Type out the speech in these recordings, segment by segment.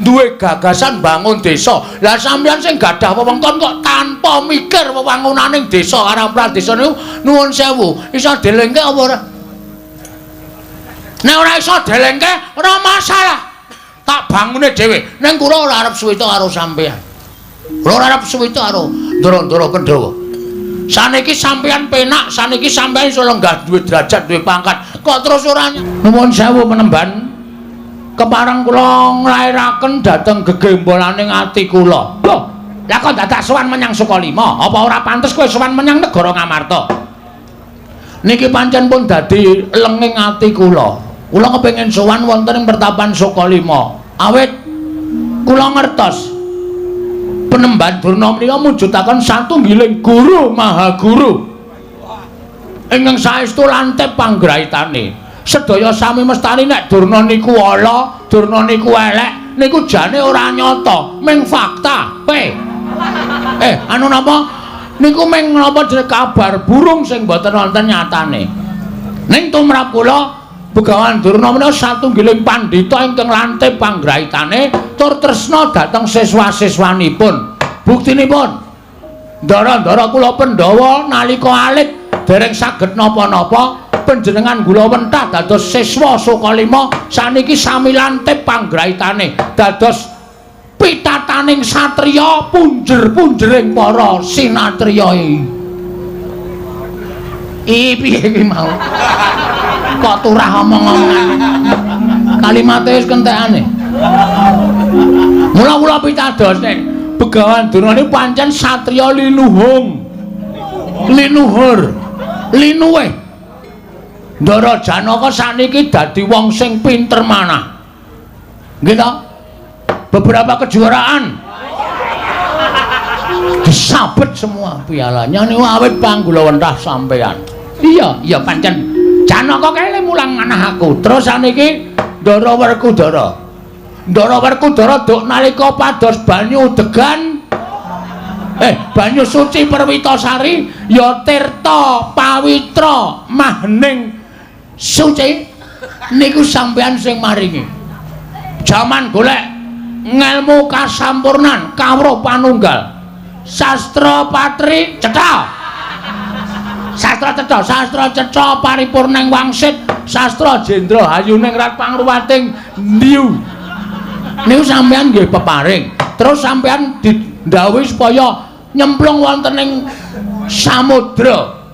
duwe gagasan bangun desa. Lah sampeyan sing gadah wewengkon kok tanpa mikir wewangunaning desa karo pradesa niku nuwun sewu, iso delengke apa ora? Nek ora iso delengke ora masalah. Tak bangune dhewe. Ning kula ora arep suwita karo sampeyan. Kula ora arep suwita karo ndara-ndara Pandhawa. Saniki sampeyan penak, saniki sampeyan iso lenggah duwe derajat, duwe pangkat. Kok terus ora nuwun sewu penemban. Kepareng kula nglairaken dhateng gegembolaning ati kula. Lho, lah kok dadak sowan menyang Sukalima? Apa ora pantes kowe sowan menyang negara Ngamarta? Niki pancen pun dadi lenging ati kula. Kula kepengin sowan wonten ing pertapan Sukalima. Awit kula ngertos Penemban Durna menika mujudaken satunggiling guru maha guru ingkang saestu lantip panggraitane. Sedaya sami mestani nek Durna niku ala, Durna niku elek, niku jane ora nyata, ming fakta. Pe. Anu napa? Niku ming napa jenenge kabar burung sing boten wonten nyatane. Ning tumrap kula Begawan Durna menika satunggiling pandhita ingkang lantip panggraitane tur tresna dhateng siswa-siswanipun. Buktinipun ndara-ndara kula Pandhawa nalika alit dereng saged napa-napa, panjenengan gula wentah dados siswa Sukalima saniki sami lantip panggraitane dados pitataning satriya punjer-punjering para sinatriya. Iki piye iki mau? Kok turah omong-omongan? Kalimate wis kentekane. Mula kula pitados nek Begawan Durna niku pancen satriya linuhung. Linuhur. Linuwih. Ndara Janaka sakniki dadi wong sing pinter manah. Nggih to? Beberapa kejuaraan disabet semua pialanya niku awit panggula wentah sampean. Iya, iya pancen Janaka kae mulang manah aku. Terus saniki Ndara Werkudara. Ndara Werkudara duk nalika pados banyu degan banyu suci Perwitasari ya tirta pawitra mahning suci niku sampean sing maringi. Jaman golek ngelmu kasampurnan kawruh panunggal. Sastra patri cetha. Sastra cetha, sastra cetha paripurning wangsit, sastra jendra hayuning rat pangruwating ndiu. Niku sampean nggih peparing. Terus sampean didhawuhi supaya nyemplung wonten ing samudra.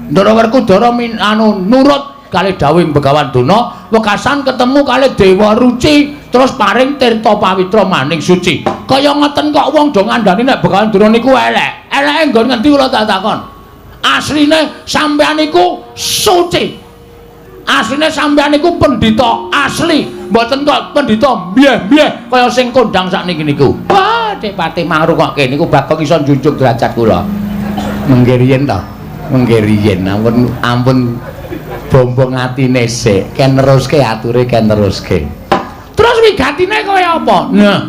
Ndara Werkudara anu nurut kalih dawuhing Begawan Durna, wekasan ketemu kalih Dewa Ruci, terus paring tirta pawitra maning suci. Kaya ngoten kok wong do ngandani nek Begawan Durna niku elek. Eleke nggon ngendi kula tak takon. Asline sampean niku suci. Asline sampean niku pendhita asli, mboten kok pendhita mbyeh-mbyeh kaya sing kondang sakniki niku. Wah, Dik Patih mangrungokke niku Bagong iso njunjung derajat kula. Mengke riyen to. Mengke riyen ampun ampun bombong atine sik, ken neruske ature ken neruske. Terus wigatine kaya apa? Nah.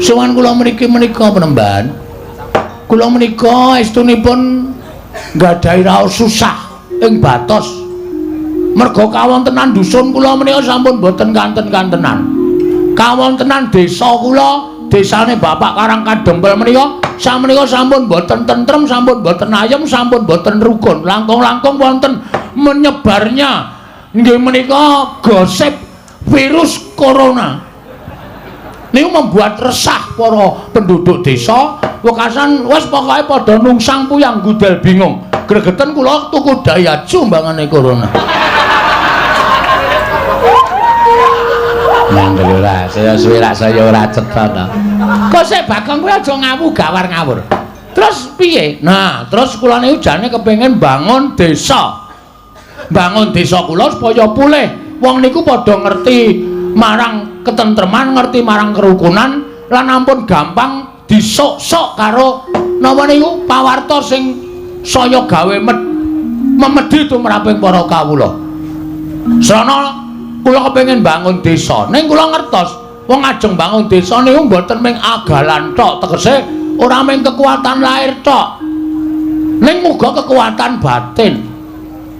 Sowan kula mriki menika penemban. Kula menika estunipun nggadahi raos susah ing batos. Merga kawontenan dusun kula menika sampun boten kanten-kantenan. Kawontenan desa kula, desane Bapak Karang Kadempel menika samenika sampun boten tentrem, sampun boten ayem, sampun boten rukun. Langkung-langkung wonten menyebarnya nggih menika gosip virus corona. Niku membuat resah para penduduk desa. Wekasan wis pokoke padha nungsang puyang gudel bingung. Gregeten kula tuku Daihatsu mbangane corona. Nang ora, saya suwe rak saya ora cetha ta. Kok sik Bagong kuwi aja ngawu gawar ngawur. Terus piye? Nah, terus kula niku jane kepengin bangun desa. Bangun desa kula supaya pulih. Wong niku padha ngerti marang ketentreman, ngerti marang kerukunan lan ampun gampang disok-sok karo napa niku pawarta sing saya gawe memedhi tumraping para kawula. Srana kula kepengin bangun desa. Ning kula ngertos wong ajeng bangun desa niku mboten mung agalan tok, tegese ora mung kekuatan lahir tok. Ning muga kekuatan batin.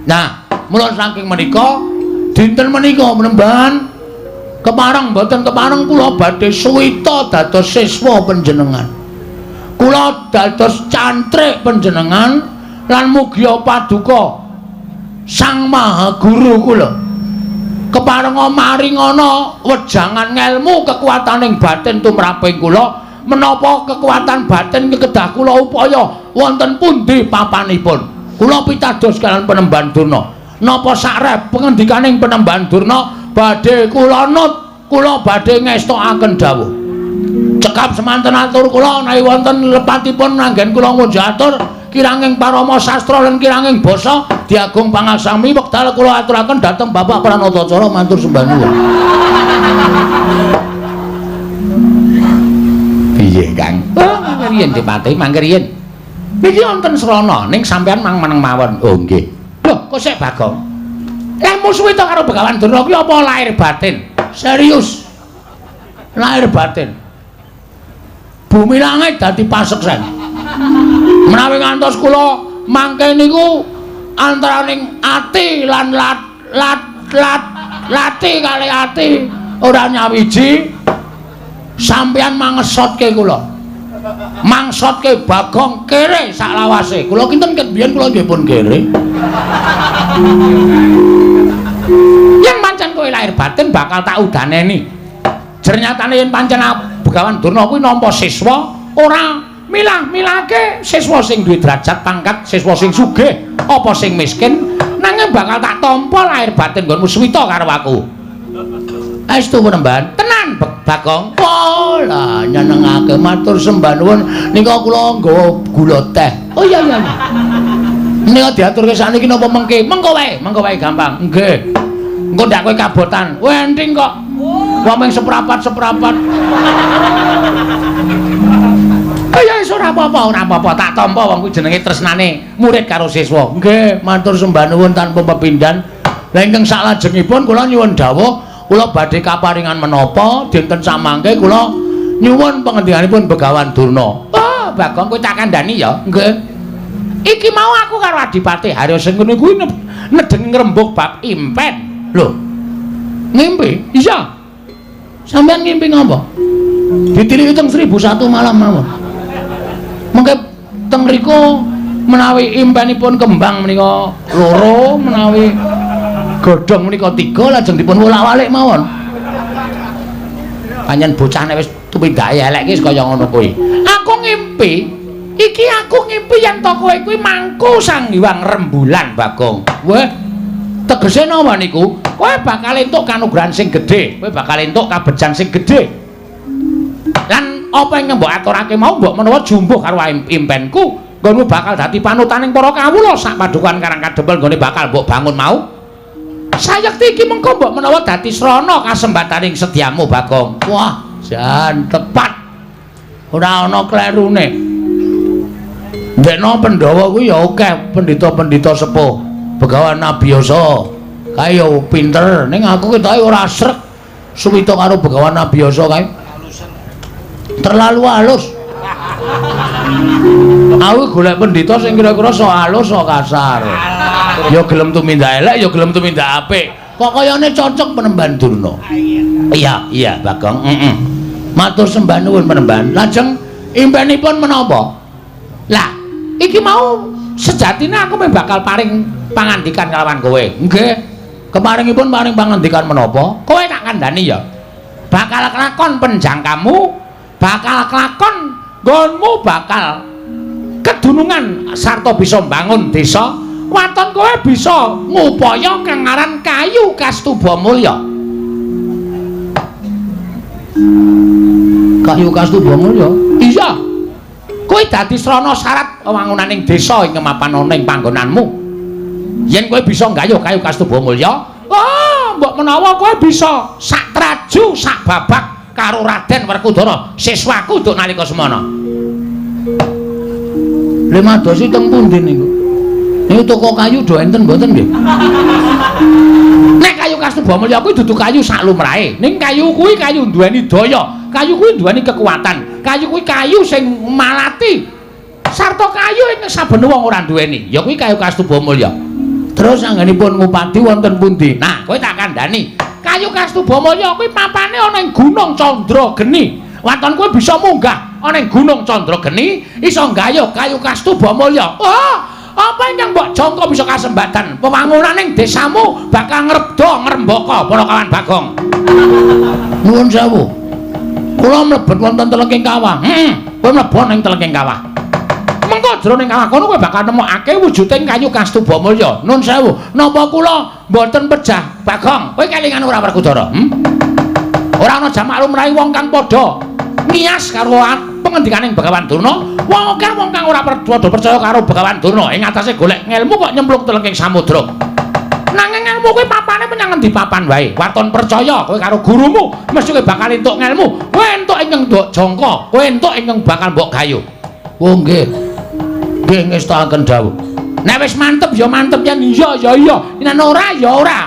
Nah, mula saking menika dinten menika menemban Kepareng mboten kepareng kula badhe suwita dados siswa panjenengan. Kula dados cantrik panjenengan lan mugia paduka Sang Maha Guru kula. Keparenga maringana wejangan ngelmu kekuataning batin tumraping kula, menapa kekuatan batin kedah kula upaya wonten pundi papanipun. Kula pitados kaliyan Penemban Durna. Napa sakrep pengendikaning Penemban Durna badhe kula nut, kula badhe ngestokaken dawuh. Cekap semanten atur kula menawi wonten lepatipun anggen kula ngunjuk atur kiranging parama sastra lan kiranging basa diagung pangaksami wekdal kula aturaken dhateng Bapak Pranatacara matur sembah nuwun. Piye Kang? Oh, mangke riyen Dipati, mangke riyen. Niki wonten srana ning sampean mang meneng mawon. Oh nggih. Lho, kok sik Bagong? Lah musuhe to karo Begawan Durna kuwi apa lahir batin? Serius. Lahir batin. Bumi langit dadi paseksen. Menawi ngantos kula mangke niku antaraning ati lan lat lat lat lati kali ati ora nyawiji, sampeyan mangesotke kula. Mangsotke Bagong kere saklawase. Kula kinten ket biyen kula nggih pun kere. Yen pancen kowe lahir batin bakal tak udaneni. Jernyatane yen pancen Begawan Durna kuwi nampa siswa ora milah-milahke siswa sing duwe derajat pangkat, siswa sing sugih apa sing miskin, nanging bakal tak tampa lahir batin nggonmu suwita karo aku. Aestu Penemban, tenan Bagong. Oh, lah nyenengake matur sembah nuwun nika kula nggawa gula teh. Oh iya iya. Nika diaturke sakniki napa mengke? Mengko wae gampang. Nggih. Engko ndak kowe kabotan. Wenting kok. Wong mung seprapat-seprapat. Ya wis ora apa-apa, ora apa-apa, tak tampa wong kuwi jenenge tresnane murid karo siswa. Nggih, matur sembah nuwun tanpa pepindhan. Lah ingkang saklajengipun kula nyuwun dawuh, kula badhe kaparingan menapa dinten samangke kula nyuwun pangendikanipun Begawan Durna. Oh, Bagong kowe tak kandhani ya. Nggih. Iki mau aku karo Adipati Haryasengkuni kuwi nedeng ngrembug bab impen. Lho. Ngimpi? Iya. Sampeyan ngimpi ngapa? Ditiliki teng 1001 malam mawon. Mengke teng mriku menawi impenipun kembang menika loro, menawi godhong menika 3, lajeng dipun wolak-walik mawon. Pancen bocah nek wis tumindake elek iki kaya ngono kuwi. Aku ngimpi, iki aku ngimpi yen to kowe kuwi mangku Sang Hyang Rembulan, Bagong. Weh, tegese napa niku? Kowe bakal entuk kanugrahan sing gedhe, kowe bakal entuk kabejan sing gedhe. Lan apa ingkang mbok aturake mau mbok menawa jumbuh karo impenku, nggonmu bakal dadi panutaning para kawula sak padukuhan Karang Kadempel nggone bakal mbok bangun mau. Sayekti iki mengko mbok menawa dadi srana kasembataning sedyamu, Bagong. Wah, jan tepat. Ora ana klerune. Ndekno Pandhawa kuwi ya akeh pendhita-pendhita sepuh. Begawan Abiyasa kae ya pinter, ning aku ketoke ora srek suwita karo Begawan Abiyasa kae. Terlalu halus. Aku golek pendhita sing kira-kira sok halus sok kasar. Ya gelem tumindak elek, ya gelem tumindak apik. Kok kayane cocok Penemban Durna. Iya, iya Bagong. Heeh. Matur sembah nuwun Penemban. Lajeng impenipun menapa? Lah, iki mau sejatine aku meh bakal paring pangandikan kalawan kowe. Nggih. Keparingipun paring pangandikan menapa? Kowe tak kandhani ya. Bakal kelakon penjangkamu, bakal kelakon nggonmu bakal kedunungan sarta bisa mbangun desa. Waton kowe bisa ngupaya kang aran kayu Kastuba Mulya. Kayu Kastuba Mulya? Iya. Kowe dadi srana syarat wangunaning desa ing mapan ana ing panggonanmu. Yen kowe bisa nggayuh kayu Kastuba Mulya, oh, mbok menawa kowe bisa sak traju sak babak karo Raden Werkudara, siswaku nduk nalika semana. Lha madosi teng pundi niku? Niku toko kayu do enten mboten nggih? Nek kayu Kastuba Mulya kuwi dudu kayu sak lumrahe. Ning kayu kuwi kayu duweni daya, kayu kuwi duweni kekuatan, kayu kuwi kayu sing malati. Sarta kayu ing saben wong ora duweni, ya kuwi kayu Kastuba Mulya. Terus anggenipun ngupadi wonten pundi? Nah, kowe tak kandhani. Kayu Kastubamulya kuwi papane ana ing Gunung Candrageni. Waton kowe bisa munggah ana ing Gunung Candrageni, iso nggayuh kayu Kastubamulya. Oh, apa ingkang mbok jangka bisa kasembadan? Wewangunan ing desamu bakal ngrebda ngrembaka para kawan Bagong. Nuwun sewu. Kula mlebet wonten telenging kawah. Kowe mlebu ning telenging kawah. Mengko jroning kawah kono kowe bakal nemokake wujuding kayu Kastubamulya. Nun sewu, napa kula mboten pejah Bagong? Kowe kelingan ora Werkudara? Ora ana jamak lumrahe wong kang padha ngiyas karo pengendikaning Begawan Durna. Wong akeh wong kang ora padha percaya karo Begawan Durna ing atase golek ngelmu kok nyemplung telenging samudra. Nanging ngelmu kuwi papane menyang ngendi papan wae. Waton percaya kowe karo gurumu, mesti kowe bakal entuk ngelmu. Kowe entuk ingkang mbok jangka, kowe entuk ingkang bakal mbok gayuh. Oh nggih. Nggih ngestakaken dawuh. Nek wis mantep ya mantep, yen iya ya iya, yen ora ya ora.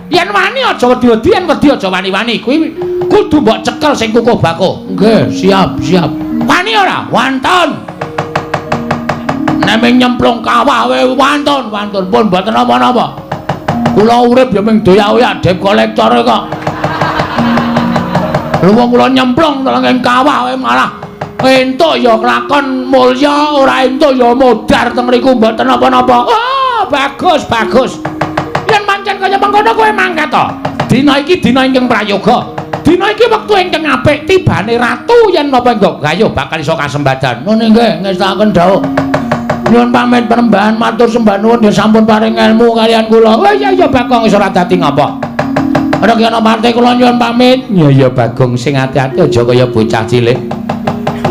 Yen wani aja wedi-wedi, yen wedi aja wani-wani. Kuwi kudu mbok cekel sing kukuh bakuh. Nggih, siap, siap. Wani ora? Wantun. Nek ming nyemplung kawah wae wantun, wantun pun mboten napa-napa. Kula urip ya ming doyak-oyak debt collector kok. Lha wong kula nyemplung telenging kawah wae malah entuk ya kelakon mulya, ora entuk ya modar teng mriku mboten napa-napa. Oh, bagus, bagus. Yen pancen kaya mengkono kowe mangkat to. Dina iki dina ingkang prayoga. Dina iki wektu ingkang apik tibane ratu yen napa nggo gayuh bakal iso kasembadan. Ngono nggih, ngestakaken dawuh. Nyuwun pamit penembahan matur sembah nuwun ya sampun paring ilmu kalian kula. Oh iya iya Bagong wis ora dadi ngapa. Ora parte kula nyuwun pamit. Iya iya Bagong sing ati-ati aja kaya bocah cilik.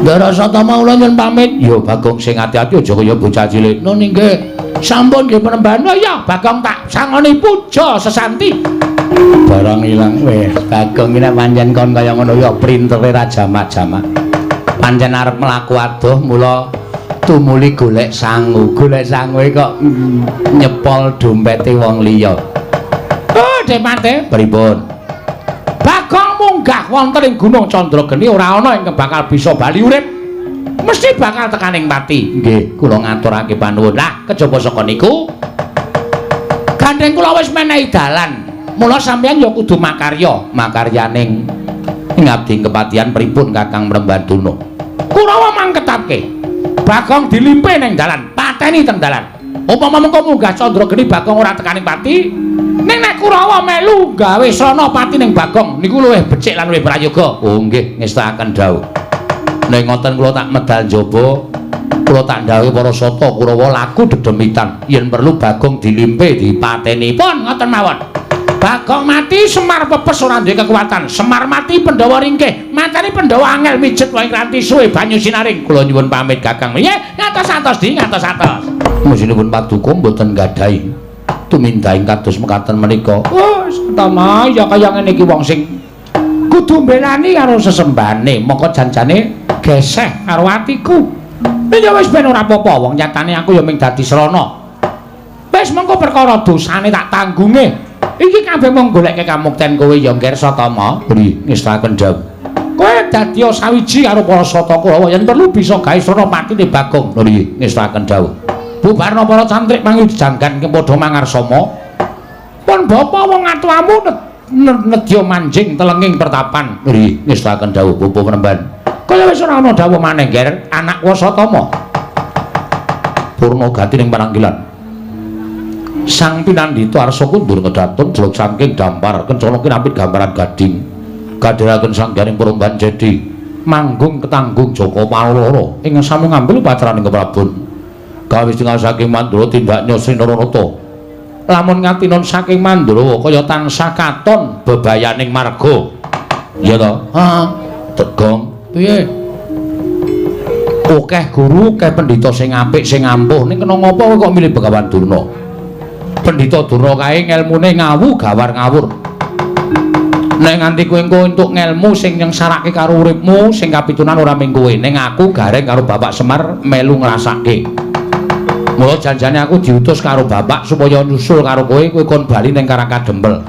Ndara Satama kula nyuwun pamit. Ya Bagong sing ati-ati aja kaya bocah cilik. Nun nggih. Sampun nggih penembahan. Oh iya Bagong tak sangoni puja sesanti. Barang ilang weh Bagong iki nek pancen kon kaya ngono ya printere ra jamak-jamak. Pancen arep mlaku adoh mula tumuli golek sangu. Golek sangu kok nyepol dompete wong liya. Oh, Depate, pripun? Bagong munggah wonten ing Gunung Candrageni ora ana ingkang bakal bisa bali urip. Mesti bakal tekaning pati. Nggih, kula ngaturake panuwun. Lah, kejaba saka niku gandeng kula wis menehi dalan. Mula sampeyan ya kudu makarya, makaryaning ngabdi kepatihan pripun Kakang Mrembanduna. Kurawa mangketapke. Bagong dilimpe ning dalan, pateni teng dalan. Upama mengko munggah Candrageni Bagong ora tekaning pati, ning nek Kurawa melu gawe srana pati ning Bagong niku luwih becik lan luwih prayoga. Oh nggih, ngestakaken dawuh. Nek ngoten kula tak medal njaba, kula tak ndhawuhi para sata Kurawa laku dedemitan yen perlu Bagong dilimpe dipateni. Pun ngoten mawon. Bagong mati Semar pepes ora duwe kekuatan. Semar mati Pandhawa ringkih. Mateni Pandhawa angel mijet wae kranti suwe banyu sinaring. Kula nyuwun pamit Kakang. Nggih, ngatos-atos di ngatos-atos. Musinipun paduka mboten gadahi tumindahing kados mekaten menika. Oh, Satama ya kaya ngene iki wong sing kudu mbelani karo sesembahane, mongko janjane geseh karo atiku. Ya wis ben ora apa-apa, wong nyatane aku ya ming dadi srana. Wis mengko perkara dosane tak tanggunge. Iki kabeh mung goleke kamukten kowe ya Ngger Satama. Nggih, ngestakaken dawuh. Kowe dadi sawiji karo para sata Kurawa yen perlu bisa gawe srana patine Bagong. Nggih, ngestakaken dawuh. Bubarna para cantrik mangjanggan padha mangarsama. Pun bapa wong atuamu nedya manjing telenging pertapan. Nggih, ngestakaken dawuh bapa Penemban. Kaya wis ora ana dawuh maneh, Ngger, anak Wasatama. Purna gati ning pananggilan. Sang pinandhita arsa kundur kedatun jeluk saking dampar kencana kinapit gambaran gading kadhiraken sangganing peromban jedi manggung ketanggung Jaka Paloro ing sami ngambil upacaraning Prabon gawis tinggal saking Mandura tindak Sri Naranata lamun ngatinon saking Mandura kaya tansah katon bebayaning marga. Iya to? Heeh. Tegong piye? Akeh guru, akeh pendhita sing apik sing ampuh ning kena ngapa kowe kok milih Begawan Durna? Pendhita Durna kae ngelmune ngawu gawar ngawur. Nek nganti kowe engko entuk ngelmu sing nyengsarake karo uripmu, sing kapitunan ora mung kowe, ning aku gareng karo Bapak Semar melu ngrasake. Mula janjane aku diutus karo bapak supaya nyusul karo kowe, kowe kon bali ning Karang Kadempel.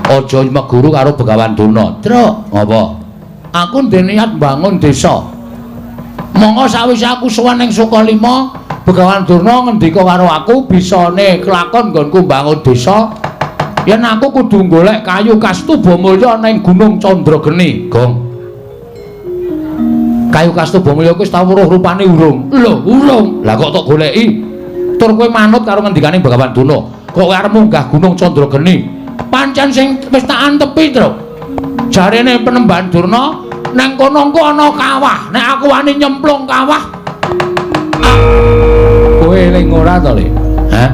Aja meguru karo Begawan Durna. Truk, ngapa? Aku ndek niat mbangun desa. Monggo sawise aku sowan ning Sukalima, Begawan Durna ngendika karo aku bisane kelakon nggonku mbangun desa. Yen aku kudu golek kayu Kastuba Mulya ning Gunung Candrageni, Gong. Kayu Kastuba Mulya kuwi wis tau weruh rupane urung? Lho, urung. Lah kok tok goleki? Tur kowe manut karo ngendikane Begawan Durna. Kok arep munggah Gunung Candrageni? Pancen sing wis tak antepi, Truk. Jarene Penemban Durna nang kono engko ana kawah. Nek aku wani nyemplung kawah, kowe eling ora to, Le? Hah?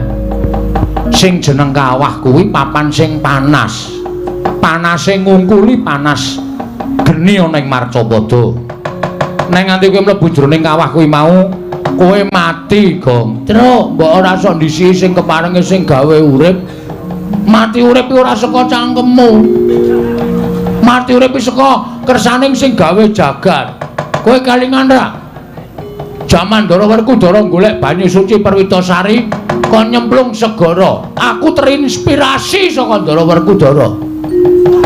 Sing jeneng kawah kuwi papan sing panas. Panase ngungkuli panas geni ana ing Marcapada. Nek nganti kowe mlebu jroning kawah kuwi mau, kowe mati, Gong. Truk, mbok ora sok ndisiki sing keparenge sing gawe urip. Mati urip ora saka cangkemmu. Mati urip saka kersaning sing gawe jagat. Kowe kalingan ra? Jaman Ndara Werkudara golek banyu suci Perwitasari kon nyemplung segara. Aku terinspirasi saka Ndara Werkudara.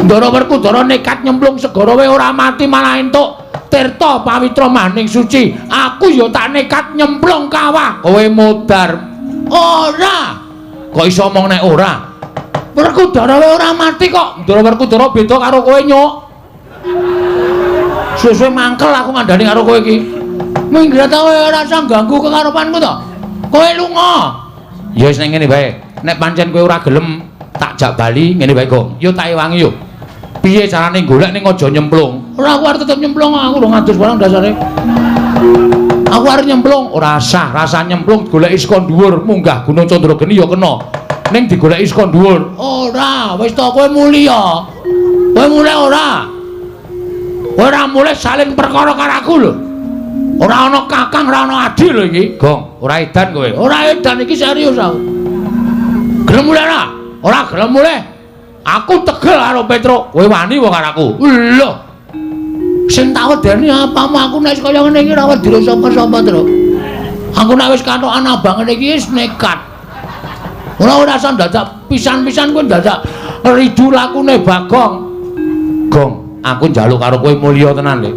Ndara Werkudara nekat nyemplung segara wae ora mati malah entuk tirta pawitra maning suci. Aku ya tak nekat nyemplung kawah. Kowe modar. Ora. Kok iso omong nek ora? Werkudara wae ora mati kok. Ndara Werkudara beda karo kowe, Nyuk. Suwe-suwe mangkel aku ngandani karo kowe iki. Minggat kowe ora usah ganggu kekarepanku to. Kowe lunga. Ya wis ning ngene wae. Nek pancen kowe ora gelem tak jak bali ngene wae, Gong. Yo tak ewangi yo. Piye carane golek ning aja nyemplung? Ora, aku arep tetep nyemplung, aku urung ngadus barang dasare. Aku arep nyemplung, ora sah, rasa nyemplung goleki saka dhuwur, munggah Gunung Candrageni ya kena. Ning digoleki saka dhuwur. Ora, wis to kowe mulya. Kowe mulih ora? Kowe ora mulih salin perkara karo aku lho. Ora ana kakang, ora ana adi lho iki. Gong, ora edan kowe. Ora edan iki serius aku. Gelem mulih ora? Ora gelem mulih. Aku tegel karo Petruk. Kowe wani wae karo aku. Lho. Sing tak wedeni apamu aku nek kaya ngene iki ora wedi sapa-sapa, Truk. Aku nek wis katokan abang ngene iki wis nekat. Ora ora usah dadak pisan-pisan kowe dadak ridu lakune Bagong. Gong, aku njaluk karo kowe mulya tenan, Le.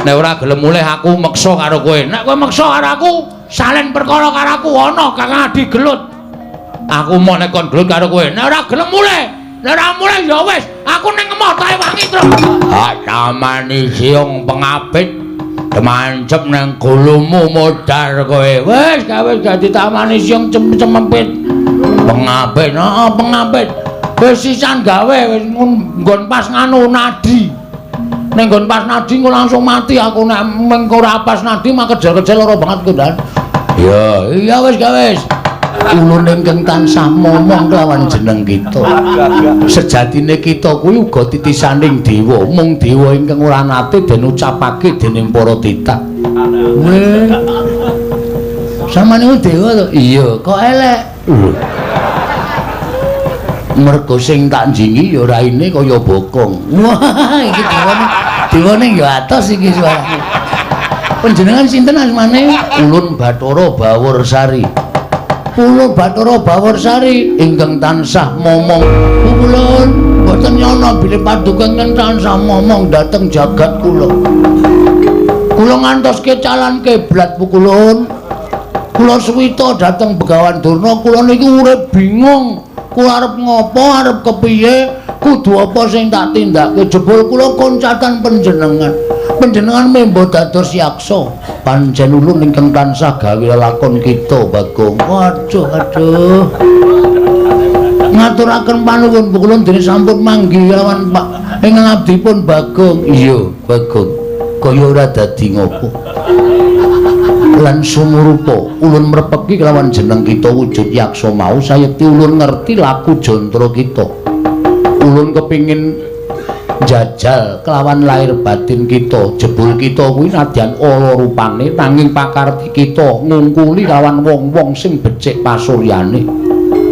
Nek ora gelem mulih aku meksa karo kowe. Nek kowe meksa karo aku, salen perkara karo aku ana Kakang Adi gelut. Aku mau nek kon gelut karo kowe. Nek ora gelem mulih, nek ora mulih ya wis, aku ning emoh tae wangi, Truk. Hak tamani siung pengapit demancep nang gulumu modar kowe. Wis gawe dadi tamani siung cemempit. Pengapit, heeh pengapit. Wis sisan gawe wis nggon pas nganu nadi. Ning nggon pas nadi engko langsung mati aku nek mengko ora pas nadi mah kejar-kejar lara banget ku, Dan. Iya, iya wis gawe wis. Ulun ingkang tansah momong kelawan jeneng kita. Sejatine kita kuwi uga titisaning dewa, mung dewa ingkang ora nate den ucapake dening para titah. Weh. Samane niku dewa to? Iya, kok elek. Lho. Mergo sing tak njingi ya raine kaya bokong. Wah, iki dewane. Dewane ya atos iki suarane. Panjenengan sinten asmane? Ulun Bathara Bawursari. Kula Bathara Bawursari ingkang tansah momong. Kula mboten nyana bilih paduka ingkang tansah momong dhateng jagat kula. Kula ngantos kecalan kiblat pukulun. Kula suwita dhateng Begawan Durna, kula niki urip bingung. Kula arep ngopo, arep kepiye, kudu apa sing tak tindake jebul kula koncatan panjenengan. Panjenengan membo dados yaksa. Pancen ulun ingkang tansah gawe lelakon kita, Bagong. Waduh, aduh. Ngaturaken panuwun kula dene sampun manggih lawan Pak ingkang abdipun Bagong. Iya, Bagong. Kaya ora dadi ngopo. Lan sumurupa ulun mrepeki kelawan jeneng kita wujud yaksa mau sayekti ulun ngerti laku jantра kita. Ulun kepingin jajal kelawan lahir batin kita. Jebul kita kuwi nadyan ala rupane nanging pakarti kita ngungkuli lawan wong-wong sing becik pasuryane.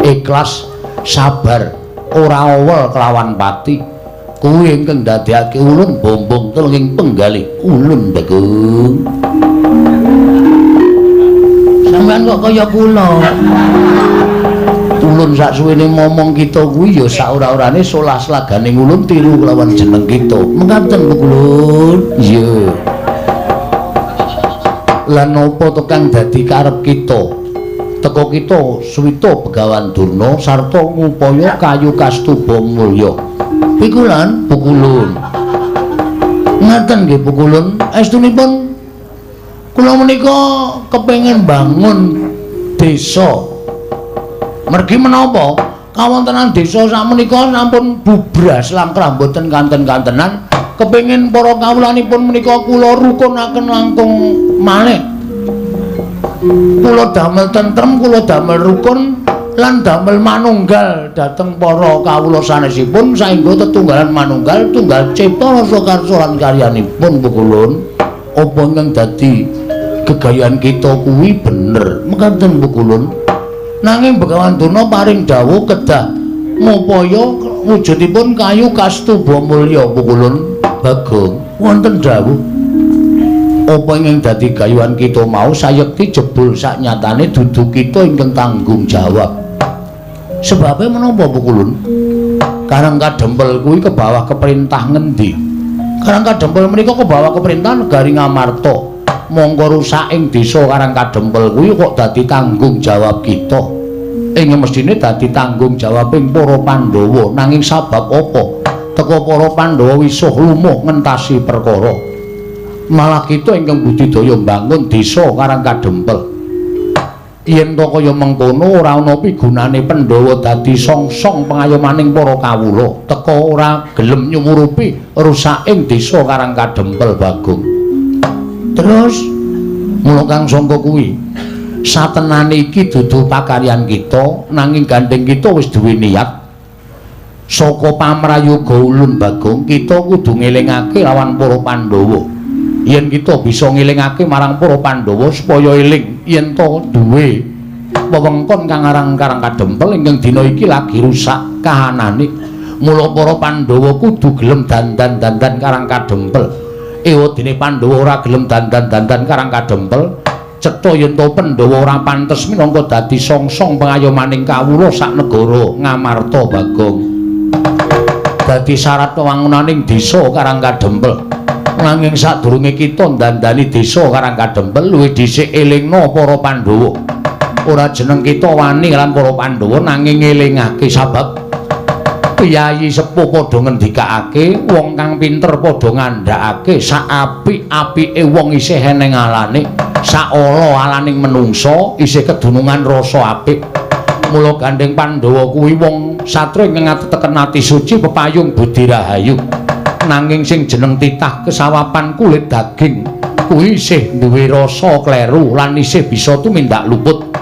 Ikhlas, sabar, ora owel kelawan pati. Kuwi ingkang ndadekake ulun bombong telenging penggalih ulun Bagong. Sampeyan kok kaya kula. Ulun saksuwene momong kita kuwi ya sak ora-orane solah slagane ulun tiru kelawan jeneng kita. Mekaten ulun. Iya. Lan napa to kang dadi karep kita? Teka kita suwita Begawan Durna sarta ngupaya kayu kastuba mulya. Pikulan pukulun. Ngaten nggih pukulun, estunipun kula menika kepengin bangun desa. Mergi menapa? Kawontenan desa sakmenika sampun bubras langkrah mboten kanten-kantenan. Kepengin para kawulanipun menika kula rukunaken langkung malih. Kula damel tentrem, kula damel rukun lan damel manunggal dhateng para kawula sanesipun saengga tetunggalan manunggal tunggal cipta rasa karsa lan karyanipun pukulun. Apa ingkang dadi gegayan kita kuwi bener mekaten pukulun. Nanging Begawan Durna paring dawuh kedah ngupaya wujudipun kayu kastuba mulya pukulun. Bagong wonten dawuh apa ingkang dadi gayuhan kita mau sayekti jebul saknyatane dudu kita ingkang tanggung jawab. Sebabe menapa pukulun? Karang Kadempel kuwi kebawah keperintah ngendi? Karang Kadempel menika kebawah keperintah negari Ngamarta. Mongko rusak ing desa Karang Kadempel kuwi kok dadi tanggung jawab kita. Ing mesthine dadi tanggung jawabing para Pandhawa. Nanging sabab apa? Teka para Pandhawa wisuh lumuh ngentasi perkara. Malah kita ingkang budidaya mbangun desa Karang Kadempel. Yen to kaya mengkono ora ana pigunane Pandhawa dadi songsong pengayomaning para kawula. Teka ora gelem nyumurupi rusaking desa Karang Kadempel Bagong. Terus mula kang sangka kuwi satenane iki dudu pakaryan kita, nanging gandeng kita wis duwe niat. Saka pamrayoga ulun Bagong, kita kudu ngelingake lawan para Pandhawa. Yen kita bisa ngelingake marang para Pandhawa supaya eling yen to duwe wewengkon kang aran Karang Kadempel ingkang dina iki lagi rusak kahanane. Mula para Pandhawa kudu gelem dandan-dandan Karang Kadempel. Ewadene Pandhawa ora gelem dandan-dandan Karang Kadempel, cetha yen to Pandhawa ora pantes minangka dadi songsong pengayomaning kawula sak negara Ngamarta Bagong. Dadi syarat wewangunaning desa Karang Kadempel. Nanging sadurunge kita ndandani desa Karang Kadempel luwih dhisik elingna para Pandhawa. Ora jeneng kita wani lan para Pandhawa nanging ngelingake sabab piyayi sepuh padha ngendikake, wong kang pinter padha ngandhakake sak apik-apike wong isih eneng alane, sak ala-alaning menungsa isih kedunungan rasa apik. Mula gandeng Pandhawa kuwi wong satria ingkang ateteken ati suci pepayung budi rahayu. Nanging sing jeneng titah kesawapan kulit daging kuwi isih duwe rasa kleru lan isih bisa tumindak luput.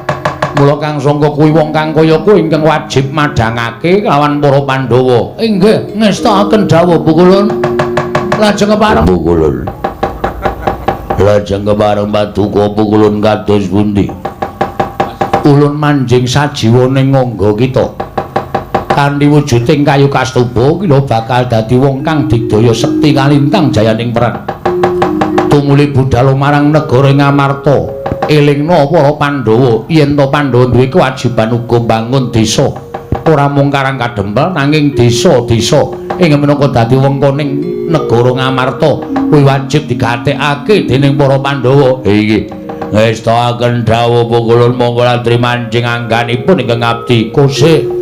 Mula kang sangka kuwi wong kang kaya kuwi ingkang wajib madhangake lawan para Pandhawa. Inggih, ngestakaken dawuh pukulun. Lajeng kepareng pukulun. Lajeng kepareng paduka pukulun kados pundi? Ulun manjing sajiwa ning ngangga kita. Kanthi wujuding kayu kastuba kila bakal dadi wong kang digdaya sekti kalintang jayaning perang. Tumuli budhal marang negara Ngamarta, elingna para Pandhawa yen to Pandhawa duwe kewajiban uga mbangun desa. Ora mung Karang Kadempel nanging desa-desa ing minangka dadi wengkoning negara Ngamarta kuwi wajib digatekake dening para Pandhawa. Iki ngestakaken dawuh pukulun monggo latri manjing angganipun ingkang ngabdi. Kosek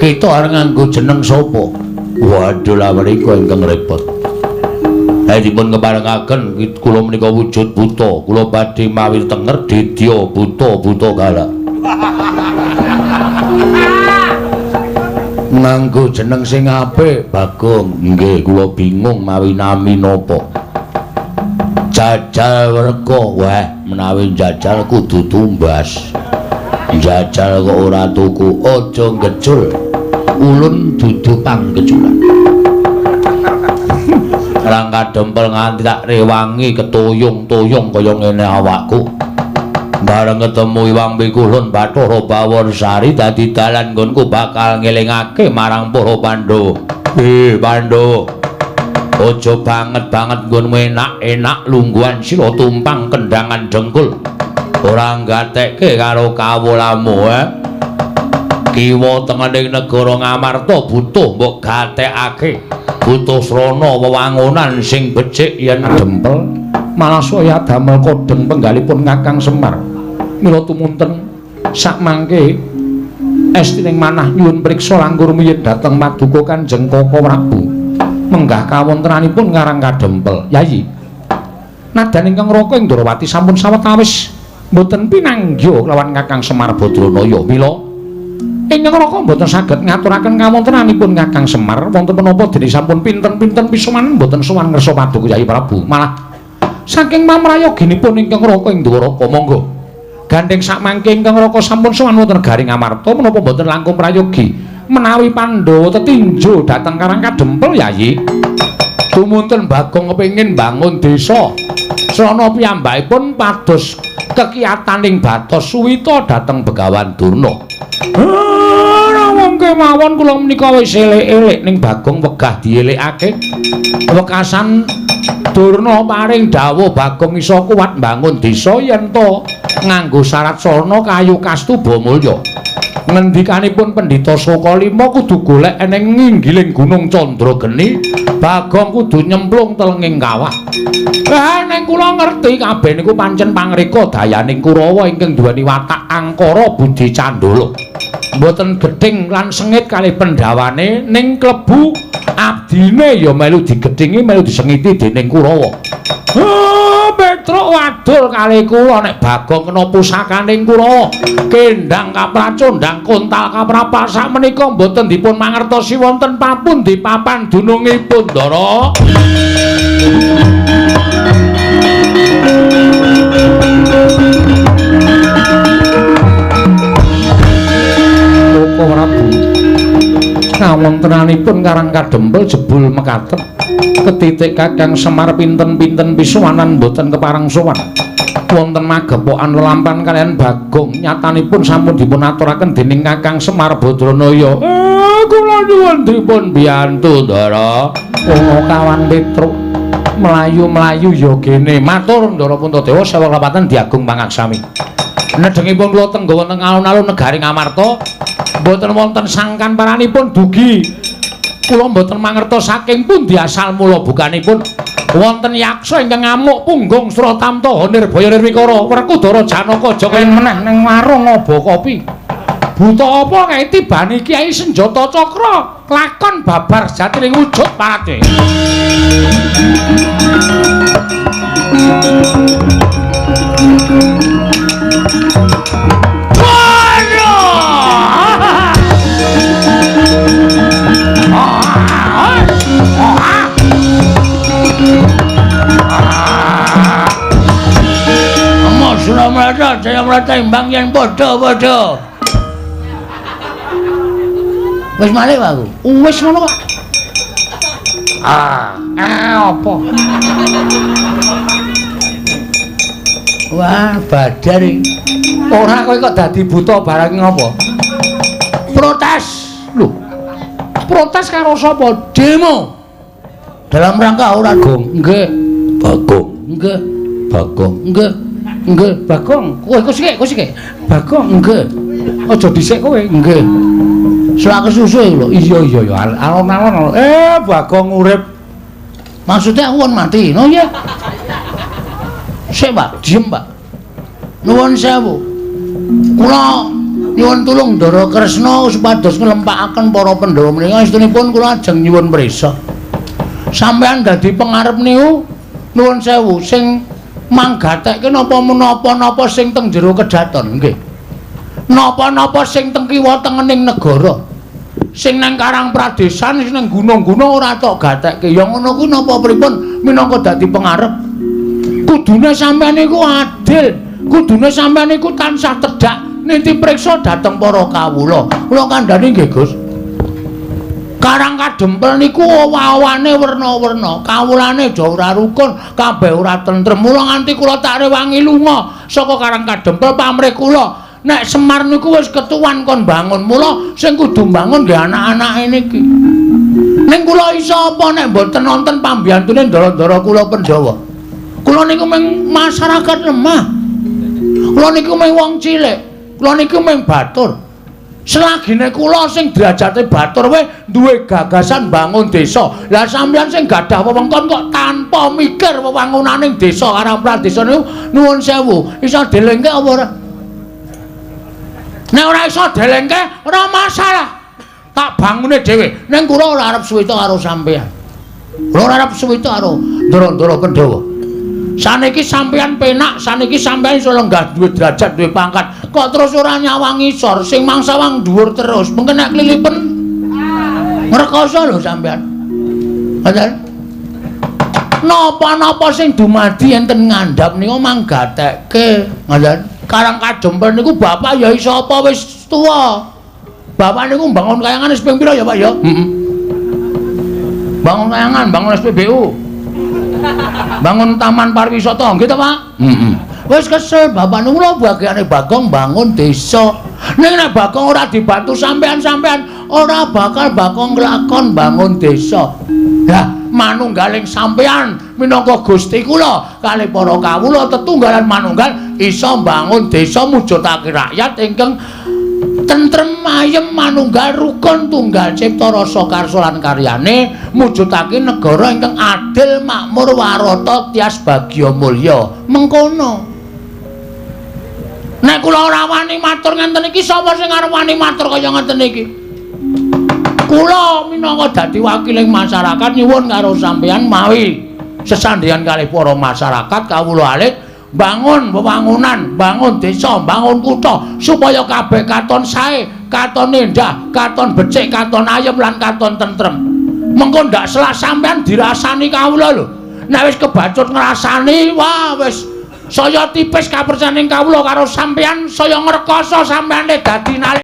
kita arep nganggo jeneng sapa? Waduh lah menika ingkang repot. Dipun keparengaken kula menika wujud buta, kula badhe mawi tenger didya buta-buta galak. Nganggo jeneng sing apik, Bagong. Nggih, kula bingung mawi nami napa. Jajal werka, wah menawi jajal kudu tumbas. Jajal kok ora tuku, aja ngecul. Ulun dudu panggeculan. Karang Kadempel nganti tak rewangi ketuyung-tuyung kaya ngene awakku. Bareng ketemu Iwang Pikulun Bathara Bawarsari dadi dalan nggonku bakal ngelingake marang para Pandhawa. Pandhawa. Aja banget-banget nggonmu enak-enak lungguhan sila tumpang kendangan dengkul. Ora nggatekke karo kawulamu, Kiwa tengening negara Ngamarta butuh mbok gatekake. Butuh srana wewangunan sing becik yen dempel malah saya damel kodheng penggalipun Kakang Semar. Mila tumunten Sakmangke estining manah nyuwun priksa langkung rumiyin dhateng paduka Kanjeng Koko Prabu. Menggah kawontenanipun Karang Kadempel. Yayi. Nadan ingkang Raka ing Ndrawati sampun sawetawis mboten pinanggih lawan Kakang Semar Badranaya. Mila ingkang Raka mboten saged ngaturaken kawontenanipun Kakang Semar wonten menapa dene sampun pinten-pinten pisowanan mboten sowan ngrsa paduka Yayi Prabu. Malah saking mamrayoginipun ingkang Raka ing Dwaraka monggo. Gandheng sakmangke ingkang Raka sampun sowan wonten negari Ngamarta menapa mboten langkung prayogi menawi Pandhawa tetinju dhateng Karang Kadempel Yayi. Tumunten Bagong kepengin bangun desa. Srana piyambakipun pados kekiyataning batos suwita dhateng Begawan Durna. Ora wong kemawon kula menika wis elek-elek ning Bagong wegah dielekake. Wekasan Durna paring dawuh Bagong iso kuat mbangun desa yen to nganggo syarat sarana kayu kastuba mulya. Ngendikanipun Pendhita Sukalima kudu golek eneng nginggiling Gunung Candrageni, Bagong kudu nyemplung telenging kawah. Lah ning kula ngerti kabeh niku pancen pangreka dayaning Kurawa ingkang duweni watak angkara budi candala. Mboten gething lan sengit kalih pendhawane ning klebu abdine ya melu digethingi melu disengiti dening Kurawa. Petruk wadul kalih kula nek Bagong kena pusakaning Kurawa. Kendang kapracondang kontal kaprapal sakmenika mboten dipun mangertosi wonten papundi papan dunungipun Ndara. Koko Prabu kawontenanipun Karang Kadempel jebul mekaten ketitik Kakang Semar pinten-pinten pisuwanan mboten kepareng sowan. Wonten magepokan lelampan kaliyan Bagong nyatanipun sampun dipun aturaken dening Kakang Semar Badranaya. Kula nyuwun dipun biyantu Ndara. Ono kawan Petruk mlayu-mlayu ya gene. Matur Ndara Puntadewa sewa kapaten diagung pangaksami. Nedhengipun kula tengga wonten alun-alun negari Ngamarta mboten wonten sangkan paranipun dugi kula mboten mangertos saking pundi asal mula bukanipun wonten yaksa ingkang ngamuk punggung Sratamta Nirbaya Nirwikara Werkudara Janaka aja kaya meneh ning warung ngobah kopi. Buta apa kae tibane kiai senjata cakra lakon babar sejatining wujud parate. Suramrata Jayamrata imbang yen padha-padha. Wis malih aku. Wis ngono kok. Apa? Wah, badar iki. Ora kowe kok dadi buta barang ngopo? Protes. Lho. Protes karo sapa? Demo. Dalam rangka ora gong. Nggih. Bagong. Nggih. Bagong. Nggih. Nggih, Bagong. Kowe iku sik, kowe sik. Bagong, nggih. Aja dhisik kowe, nggih. Selak kesusu lho. Iya iya ya, alon-alon. Bagong urip. Maksudnya aku kon mati. No iya. Sik, Pak, diem, Pak. Nuwun sewu. Kula nyuwun tulung Ndara Kresna supados nglempakaken para Pandhawa menika estunipun kula ajeng nyuwun prisa. Sampeyan dadi pengarep niku nuwun sewu sing manggatekke napa menapa-napa sing teng jero kedaton nggih. Napa-napa sing teng kiwa tengening negara. Sing nang Karang Pradesan sing nang gunung-gunung ora tok gatekke. Ya ngono kuwi napa pripun minangka dadi pengarep. Kudune sampeyan niku adil, kudune sampeyan niku tansah tedhak niti priksa dhateng para kawula. Kula kandhani nggih, Gus. Karang Kadempel niku owah-owane werna-werna, kawulane aja ora rukun, kabeh ora tentrem. Mula nganti kula tak rewangi lunga saka Karang Kadempel pamrih kula. Nek Semar niku wis ketuwan kon bangun, mula sing kudu bangun nggih anak-anake niki. Ning kula iso apa nek mboten nonton pambiyantune ndara-ndara kula Pandhawa. Kula niku mung masyarakat lemah. Kula niku mung wong cilik. Kula niku mung batur. Selagine kula sing derajate batur wae duwe gagasan bangun desa. Lah sampeyan sing gadah wewengkon kok tanpa mikir wewangunaning desa Karang Pradesa niku nuwun sewu, iso dilengke apa ora? Nek ora iso delengke ora masalah. Tak bangune dhewe. Ning kula ora arep suwita karo sampeyan. Kula ora arep suwita karo ndara-ndara Pandhawa. Saniki sampeyan penak, saniki sampeyan iso lenggah duwe derajat, duwe pangkat. Kok terus ora nyawang ngisor, sing mangsawang dhuwur terus. Mengko nek klilipen ngrekoso lho sampeyan. Ngoten. Napa-napa sing dumadi enten ngandhap niku manggatekke. Ngoten. Karang Kajempel niku bapak ya iso apa wis tuwa. Bapak niku mbangun kayangan wis ping pira ya, Pak ya? Heeh. Bangun kayangan, bangun SPBU. Bangun taman pariwisata, nggih ta, Pak? Heeh. Wis kesel bapak niku lho bagiane Bagong bangun desa. Ning nek Bagong ora dibantu sampean-sampean, ora bakal Bagong nglakon bangun desa. Lah, manunggaling sampean minangka Gusti kula kalih para kawula tetunggalan manunggal iso mbangun desa mujudake rakyat ingkang tentrem ayem manunggal rukun tunggal cipta rasa karsa lan karyane mujudake negara ingkang adil makmur warata tias bagya mulya. Mengkono. Nek kula ora wani matur ngenten iki, sapa sing arep wani matur kaya ngenten iki? Kula minangka dadi wakiling masyarakat nyuwun karo sampeyan mawi sesandheyan kalih para masyarakat kawula alit bangun wewangunan, bangun desa, bangun kutha supaya kabeh katon sae, katon endah, katon becik, katon ayem lan katon tentrem. Mengko ndak selak sampeyan dirasani kawula lho. Nek wis kebacut ngrasani, wah wis saya tipis kapercayaning kawula karo sampeyan, saya ngrekoso sampeyane dadi nalika